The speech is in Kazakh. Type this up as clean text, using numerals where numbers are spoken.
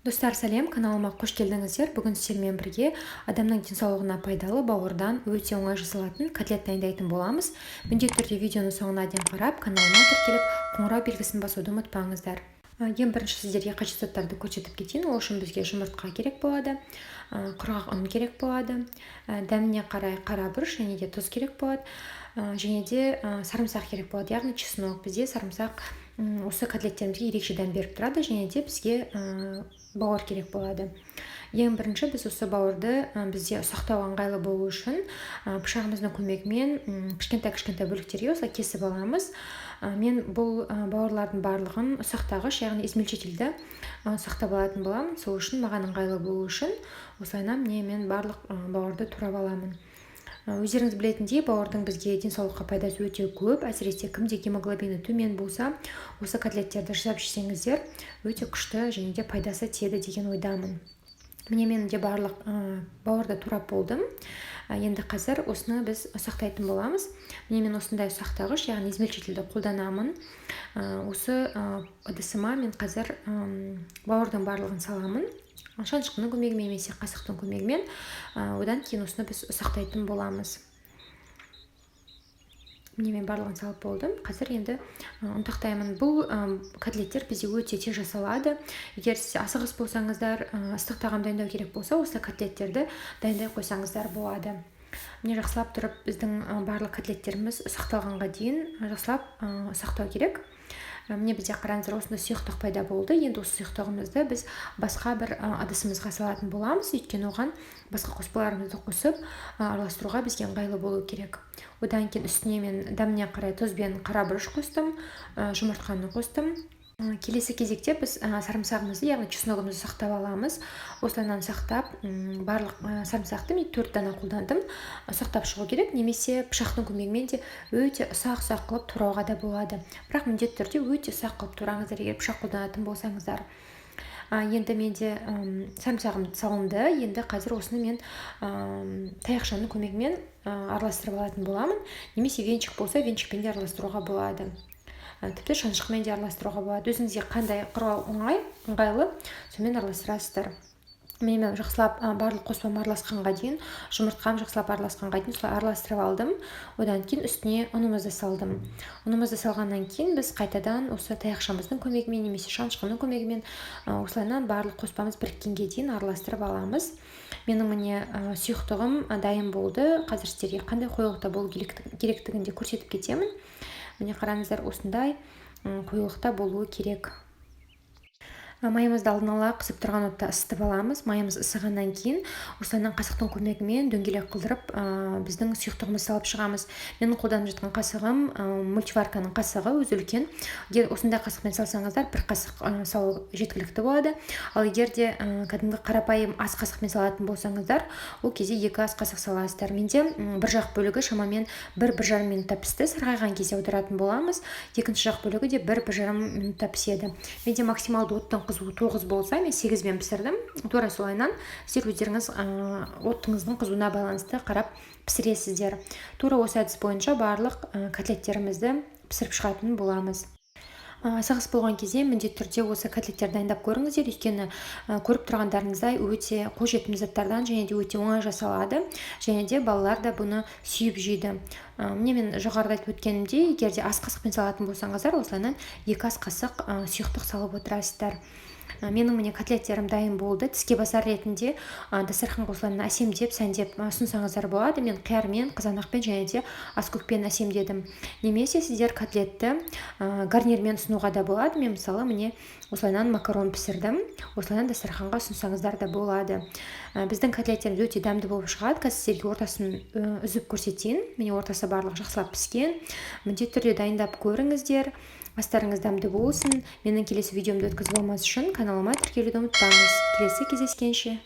Достар, сәлем! Каналыма қош келдіңіздер! Бүгін сіздермен бірге адамның денсаулығына пайдалы бауырдан өте оңай жасалатын котлет дайындайтын боламыз. Міндетті түрде видеоны соңына дейін қарап, каналыма тіркеліп, қоңырау белгісін басуды ұмытпаңыздар. Ең бірінші сіздерге қажет заттарды көрсетіп кетейін. Ол үшін бізге жұмыртқа керек болады, құрғақ ұн керек болады, дәміне қарай қара бұрыш және де тұз керек болады және де сарымсақ керек болады, яғни чеснок. Бізде сарымсақ осы котлеттерімізге ерекше дәм беріп тұрады. Және де бізге бауыр керек болады. Ең бірінші біз осы бауырды бізде ұсақтауға ыңғайлы болу үшін пышағымыздың көмегімен кішкентай кішкентай бөліктерге осылай кесіп аламыз. Мен бұл бауырлардың барлығын ұсақтағыш, яғни измельчительді ұсақтап алатын боламын. Сол үшін маған ыңғайлы болу үшін осылайынан, міне, мен барлық бауырды турап аламын. Өздеріңіз білетіндей, бауырдың бізге денсаулыққа пайдасы өте көп. Әсіресе кімде гемоглобині төмен болса, осы котлеттерді жасап жесеңіздер, өте күшті және де пайдасы тиеді деген ойдамын. Міне, мен де барлық бауырды турап болдым. Енді қазір осыны біз ұсақтайтын боламыз. Міне, мен осындай ұсақтағыш, яғни измельчительді қолданамын. Осы ыдысыма мен қазір бауырдың барлығын саламын шанышқының көмегімен немесе қасықтың көмегімен. Одан кейін осыны біз ұсақтайтын боламыз. Міне, мен барлығын салып болдым. Қазір енді ұнтақтаймын. Бұл котлеттер бізде өте тез жасалады. Егер сіз асығыс болсаңыздар, ыстық тағам дайындау керек болса, осы котлеттерді дайындай қойсаңыздар болады. Міне, жақсылап тұрып біздің барлық котлеттеріміз ұсақталғанға дейін жақсылап ұсақтау керек. Міне, бізде, қараңыздар, осындай сұйықтық пайда болды. Енді осы сұйықтығымызды біз басқа бір ыдысымызға салатын боламыз, өйткені оған басқа қоспаларымызды қосып араластыруға бізге ыңғайлы болу керек. Одан кейін үстіне мен дәміне қарай тұз бен қара бұрыш қостым, жұмыртқаны қостым. Келесі кезекте біз сарымсағымызды, яғни чесногымызды ұсақтап аламыз. Осылайынан ұсақтап, барлық сарымсақты, мен төрт дана қолдандым, ұсақтап шығу керек немесе пышақтың көмегімен де өте ұсақ ұсақ қылып турауға да болады. Бірақ міндетті түрде өте ұсақ қылып тураңыздар, егер пышақ қолданатын болсаңыздар. Енді менде сарымсағым салынды. Енді қазір осыны мен таяқшаның көмегімен араластырып алатын боламын немесе венчик болса, венчикпен де араластыруға болады, тіпті шанышқымен де араластыруға болады. Өзіңізге қандай құрал оңай, ыңғайлы, сонымен араластырасыздар. Міне, мен жақсылап барлық қоспам араласқанға дейін, жұмыртқам жақсылап араласқанға дейін солай араластырып алдым. Одан кейін үстіне ұнымызды салдым. Ұнымызды салғаннан кейін біз қайтадан осы таяқшамыздың көмегімен немесе шанышқының көмегімен осылайынан барлық қоспамыз біріккенге дейін араластырып аламыз. Менің, міне, сұйықтығым дайын болды. Қазір сіздерге қандай қоюлықта болу керектігін де көрсетіп кетемін. Міне, қараңыздар, осындай қоюлықта болуы керек. Майымызды алдын ала қызып тұрған отта ысытып аламыз. Майымыз ысығаннан кейін осылайынан қасықтың көмегімен дөңгелек қылдырып, біздің сұйықтығымызды салып шығамыз. Менің қолданып жатқан қасығым мультиварканың қасығы, өзі үлкен. Егер осындай қасықпен салсаңыздар, бір қасық салу жеткілікті болады. Ал егер де кәдімгі қарапайым ас қасықпен салатын болсаңыздар, ол кезде 2 ас қасық саласыздар. Менде бір жақ бөлігі шамамен 1-1,5 минутта пісті. Сарғайған кезде аударатын боламыз. Екінші жақ бөлігі де 1-1,5 минутта піседі. Менде максималды оттың қызуы 9 болса, мен 8-бен пісірдім. Тура солайынан сіздер өздеріңіз оттыңыздың қызуына байланысты қарап пісіресіздер. Тура осы әдіс бойынша барлық котлеттерімізді пісіріп шығатын боламыз. Асығыс болған кезде міндетті түрде осы котлеттерді дайындап көріңіздер, өйткені көріп тұрғандарыңыздай, өте қолжетімді заттардан және де өте оңай жасалады және де балалар да бұны сүйіп жейді. Міне, мен жоғарыда айтып өткенімдей, егер де ас қасықпен салатын болсаңыздар, осылайынан 2 ас қасық сұйықтық салып отырасыздар. Менің, міне, котлеттерім дайын болды. Тіске басар ретінде дастарханға осылайынан әсемдеп, сәндеп ұсынсаңыздар болады. Мен қиярмен, қызанақпен және де аскөкпен әсемдедім. Немесе сіздер котлетті гарнирмен ұсынуға да болады. Мен, мысалы, міне, осылайынан макарон пісірдім. Осылайынан дастарханға ұсынсаңыздар да болады. Біздің котлеттеріміз өте дәмді болып шығады. Қазір сіздерге ортасын үзіп көрсетейін. Міне, ортасы барлығы жақсылап піскен. Міндетті түрде дайындап көріңіздер. Астарыңыз дәмді болсын! Менің келесі видеомды өткізіп алмас үшін каналыма тіркелуді ұмытпаңыз. Келесі кездескенше!